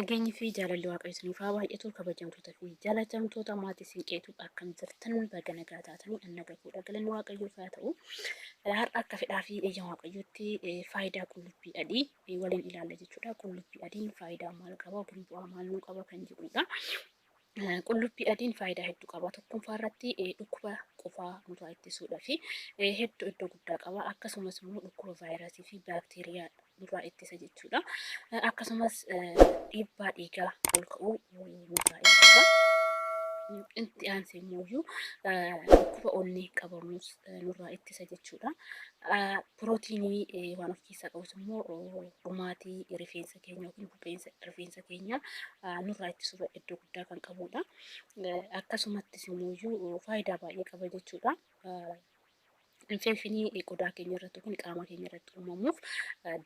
Nageenyi fi jaalalli Waaqayyo isiniif haa baay'atu. Kabajamtoota fi jaalatamtoota maatii Siinqeetu, akkam jirtan? Baga nagaa taatanii. An naga fuudha, galanni Waaqayyoof haa ta'u. Har'a akka fedhaa fi eeyyama Waaqayyootti faayidaa qullubbii adii waliin ilaalla jechuudha. Qullubbii adiin faayidaa maal qaba yookiin bu'aa maal nuu qaba kan jedhudha. Qullubbii adiin faayidaa hedduu qaba. Tokkoffaa irratti dhukkuba qufaa nurraa ittisuudhaa fi hedduu iddoo guddaa qaba. Akkasumas immoo dhukkuba vaayirasii fi baakteeriyaa nurraa ittisa jechuudha. Akkasumas dhiibbaa dhiigaa ol ka'uu nurraa ittisa. Itti aansee immoo dhukkuba onnee qabamus nurraa ittisa jechuudha. Pirootiinii waan of keessaa qabus immoo dhumaatii rifeensa keenya yookiin buqqeensa rifeensa keenya nurraa ittisuuf iddoo guddaa kan qabudha. Akkasumattis immoo faayidaa baay'ee qaba jechuudha. Infekshinii qodaa keenya irratti yookiin qaama keenya irratti uumamuuf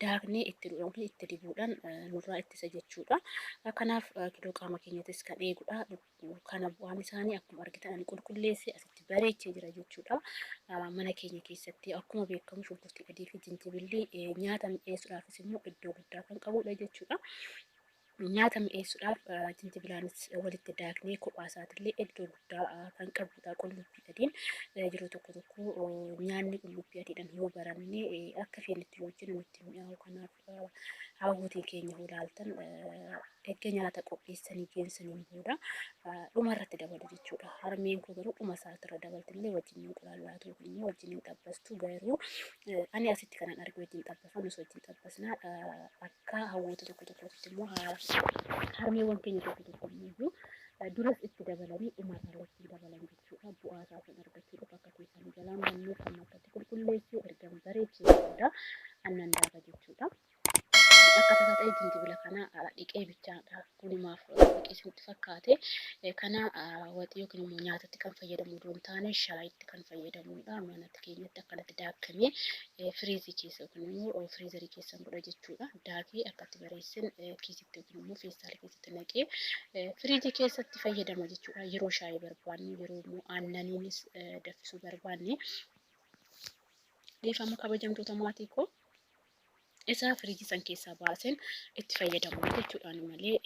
daaknee itti yookiin itti dibuudhaan nurraa ittisa jechuudha. Kanaaf kiloo qaama keenyattis kan eegudha. Kana bu'aan isaanii akkuma argitan ani qulqulleessee asitti bareechee jira jechuudha. Mana keenya keessatti akkuma beekamu shunkurtii adii fi jinjibilli nyaata mi'eessuudhaafis immoo iddoo guddaa kan qabudha jechuudha. Nyaata mi'eessuudhaaf jinjibilaanis walitti daaknee kophaa isaatillee iddoo guddaa kan qabudha qullubbii adiin. Yeroo tokko tokko nyaanni qullubbii adiidhaan yoo baranne akka feenitti yoo hojjenne nutti mi'aawu. Kanaaf hawwootiin keenya yoo ilaaltan erga nyaata qopheessanii geessaniin booda dhuma irratti dabalu jechuudha. Harmeen koo garuu dhuma isaatirra dabalti malee wajjin hin qulaallaatu yookiin immoo wajjin hin xabbastu. Garuu ani asitti kanan arge wajjin xabbasa, nus wajjin xabbasna. Akka hawwoota tokko tokkotti immoo harmeewwan keenya tokko tokko immoo duras itti dabalanii dhumarra wajjin dabalan jechuudha. Bu'aa isaa san argachuudhaaf akka keessan jalaan bannuuf kan akkatti qulqulleessee erga bareechee booda annan daaka jechuudha. Akka tasaa ta'e jinjibila kana dhiqee bichaadha. Kunimaaf dhiqee isinitti fakkaate. Kana waxii yookiin immoo nyaatatti kan fayyadamu osoo hin taane shaayitti kan fayyadamudha. Manatti keenyatti akkanatti daakamee firiizii keessa yookiin immoo firiizarii keessa godha jechuudha. Daakee akkatti bareessin kiisitti yookiin immoo feestaalii keessatti naqee firiijii keessatti fayyadama jechuudha. Yeroo shaayii barbaanne, yeroo immoo aannaniinis danfisuu barbaanne, dhiifama kabajamtoota maatii koo, isa firiijii san keessaa baaseen itti fayyadamu jechuudhaan malee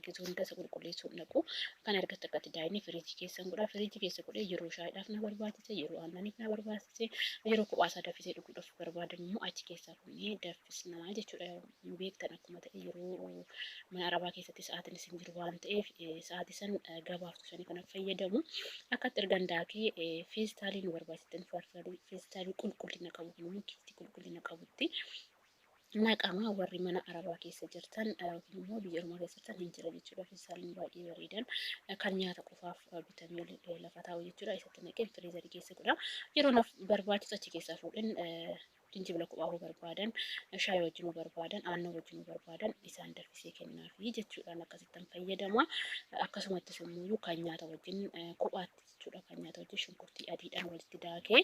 gizuu hunda isa qulqulleessuu hin dhaqu. Kan argatte akkatti daa'imni firiijii keessan godha. Firiijii keessa godhee yeroo shaayiidhaaf na barbaachise, yeroo aannaniif na barbaachise, yeroo kophaasaa danfisee dhuguudhaaf barbaadan immoo achi keessaa fuunee danfisnaa jechuudha. Beektan akkuma ta'e yeroo mana arabaa keessatti sa'aatiin isin jiru waan ta'eef sa'aatii san gabaaftu sanii kana fayyadamu. Akkatti ergan daakee feestaalii nu barbaachisten feestaalii qulqullina qabu kun immoo kiisii qulqullina qabutti naqama. Warri mana arabaa keessa jirtan yookiin immoo biyya ormaa keessa jirtan hin jira jechuudha. Feestaaliin baay'ee bareedan kan nyaata qofaaf bitamee lafa taa'u jechuudha. Isatti naqeen firiizarii keessa godha. Yeroo naaf barbaachisu achi keessaa fuudheen jinjibila kophaa hoo barbaadan, shaayii wajjin hoo barbaadan, aannan wajjin hoo barbaadan isaan danfisee kennaafi jechuudhaan akkasittan fayyadama. Akkasumattis immoo kan nyaata wajjin kophaatti jechuudha. Kan nyaata wajjin shunkurtii adiidhaan walitti daakee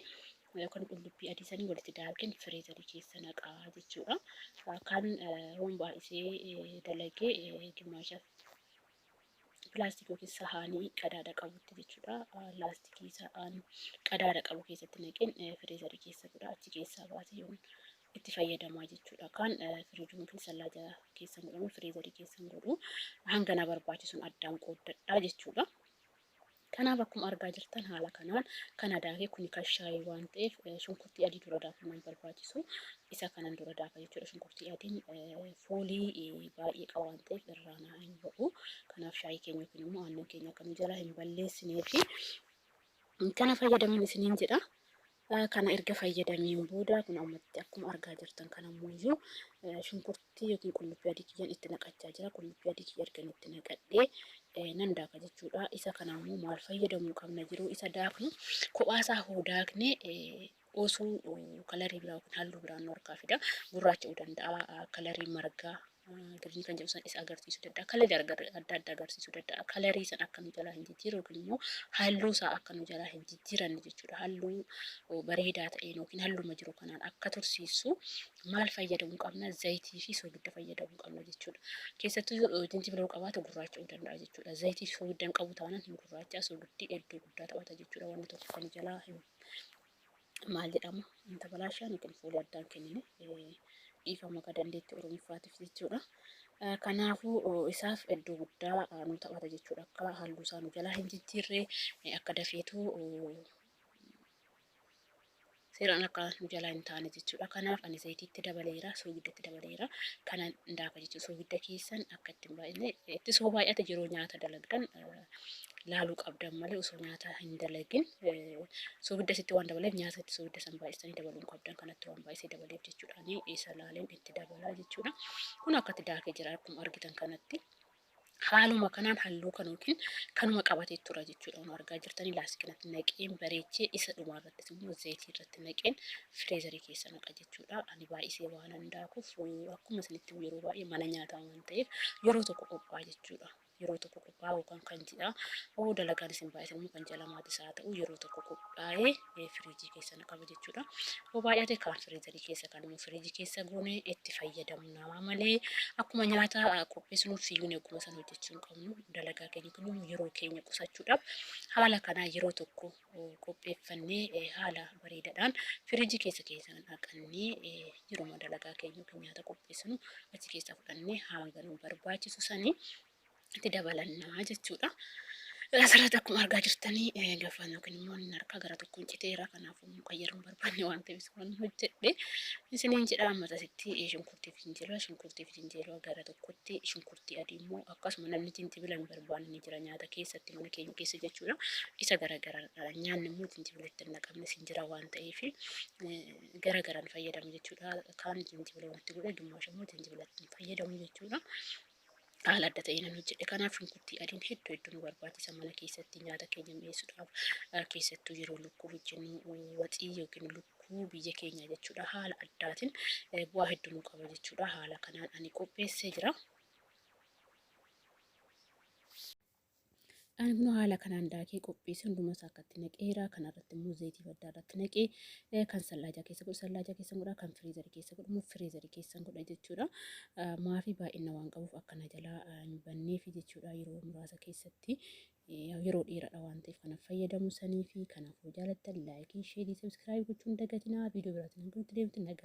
yookaan qullubbii adii sanii walitti daakeen firiizarii keessa naqaa jechuudha. Kan hoon baay'isee dalagee gimmaasha pilaastikii yookiin sahaanii qadaada qabutti jechuudha. Laastikii sahaan qadaada qabu keessatti naqeen firiizarii keessa godha. Achi keessaa baasee yoon itti fayyadamaa jechuudha. Kan firiijii yookiin sallaaja keessa godhamu firiizarii keessa godhu hanga na barbaachisuun addaan qooddadha jechuudha. Kanaaf akkuma argaa jirtan haala kanaan kana daakee, kuni kan shaayii waan ta'eef shunkurtii adii dura daakuu nan barbaachisu. Isa kanan dura daaka jechuudha. Shunkurtii adiin foolii baay'ee qaba waan ta'eef irraa naa hin ba'u. Kanaaf shaayii keenya yookiin immoo aannan keenya akka nu jalaa hin balleessinee fi kana fayyadaman isiniin jedha. Kana erga fayyadameen booda kun ammatti akkuma argaa jirtan kana ammoo shunkurtii yookiin qullubbii adii kiyyan itti naqachaa jira. Qullubbii adii kiyya ergan itti naqadhee nan daaka jechuudha. Isa kana ammoo maal fayyadamuu qabna jiru isa daaknu? Kophaasaa hoo daakne osoo kalarii biraa yookiin halluu biraan nu harkaa fida. Gurraacha'uu danda'a. Kalarii margaa green kan jedhu san isa agarsiisuu danda'a. Kalarii adda addaa agarsiisuu danda'a. Kalarii san akka nu jalaa hin jijjiirre yookiin immoo halluu isaa akka nu jalaa hin jijjiiranne jechuudha. Halluu bareedaa ta'een yookiin halluma jiru kanaan akka tursiisu maal fayyadamuu qabna? Zayitii fi soogidda fayyadamuu qabna jechuudha. Keessattuu jinjibila qabaate gurraacha'uu danda'a jechuudha. Zayitii fi soogidda hin qabu taanaan hin gurraacha'a. Soogiddi iddoo guddaa taphata jechuudha. Wanni tokko kan jalaa hin maal jedhama wanta balaashaan yookiin fuula addaan kennine, dhiifama akka dandeettii Oromiffaatiif jechuudha. Kanaafuu isaaf iddoo guddaa nu taphata jechuudha. Akka halluu isaa nu jalaa hin jijjiirre, akka dafeetu seeraan akka nu jalaa hin taane jechuudha. Kanaaf ani zayitiitti dabaleera, soogidda dabaleera. Kana daaka jechuudha. Soogidda keessan akka itti hin baay'ine, itti soo baay'ate yeroo nyaata dalagdan laaluu qabdan malee osoo nyaata hin dalagin soogidda sitti waan dabaleef nyaata itti soogidda san baay'isanii dabaluu hin qabdan. Kanatti waan baay'isee dabaleef jechuudha. Ani isa laaleen itti dabalaa jechuudha. Kun akkatti daakee jira akkuma argitan kanatti. Haaluma kanaan halluu kan yookiin kanuma qabatee tura jechuudha. Kun argaa jirtanii laastikinatti naqeen bareechee isa dhumaa irrattis immoo zayitii irratti naqeen fireezarii keessa naqa jechuudha. Ani baay'isee waan daakuuf akkuma isinitti yeroo baay'ee mana nyaataa waan ta'eef yeroo tokko qophaa'a jechuudha. Yeroo tokko qophaa'u yookaan kan ji'a hoo dalagaan isin baay'isan immoo kan ji'a lamaatis haa ta'u yeroo tokko qophaa'ee firiijii keessa naqama jechuudha. Hoo baay'ate kaan firiizarii keessa kan immoo firiijii keessa goone itti fayyadamna malee akkuma nyaata qopheessinuuf fiiguun eeguma sana hojjechuu hin qabnu. Dalagaa keenya kun yeroo keenya qusachuudhaaf haala kanaa yeroo tokko qopheeffannee haala bareedaadhaan firiijii keessa keessa naqannee yeruma dalagaa keenya yookiin nyaata qopheessinu achi keessaa fudhannee hanga nu barbaachisu sanii itti dabalannaa jechuudha. Asirratti akkuma argaa jirtanii gafaan yookiin immoo inni harkaa gara tokkoon citeera. Kanaafuu qayyaruun barbaanne waan ta'eef waan hojjedhe isiniin jedha. Amma asitti shunkurtii fi jinjeelaa, shunkurtii fi jinjeelaa gara tokkotti, shunkurtii adii immoo akkasuma namni jinjibila hin barbaanne ni jira nyaata keessatti mana keenya keessa jechuudha. Isa gara garaadha. Nyaanni immoo jinjibila itti hin naqamne sin jira waan ta'eef gara garaan fayyadamu jechuudha. Kaan jinjibila walitti godhe, gimaash immoo jinjibila ittiin fayyadamu jechuudha. Haala adda ta'een nan hojjedhe. Kanaaf shunkurtii adiin hedduu hedduu nu barbaachisa mana keessatti nyaata keenya mi'eessuudhaaf, keessattuu yeroo lukkuu hojjennu, waxii yookiin lukkuu biyya keenya jechuudha. Haala addaatiin bu'aa hedduu nu qaba jechuudha. Haala kanaan ani qopheessee jira. Ani kun haala kanaan daakee qopheesse hunduma isaa akkatti naqeera. Kana irratti immoo zayitii baddaa irratti naqee kan sallaajaa keessa godhu sallaajaa keessa godha, kan firiizarii keessa godhu immoo firiizarii keessa godha jechuudha. Maafii baay'ina waan qabuuf akkana jalaa hin banneefi jechuudha. Yeroo muraasa keessatti yeroo dheeraadha waan ta'eef kana fayyadamu sanii fi kanaafuu jaalattan like, share, subscribe gochuun dagatinaa. Viidiyoo biraatiin hanga nutti deemtu nagaa.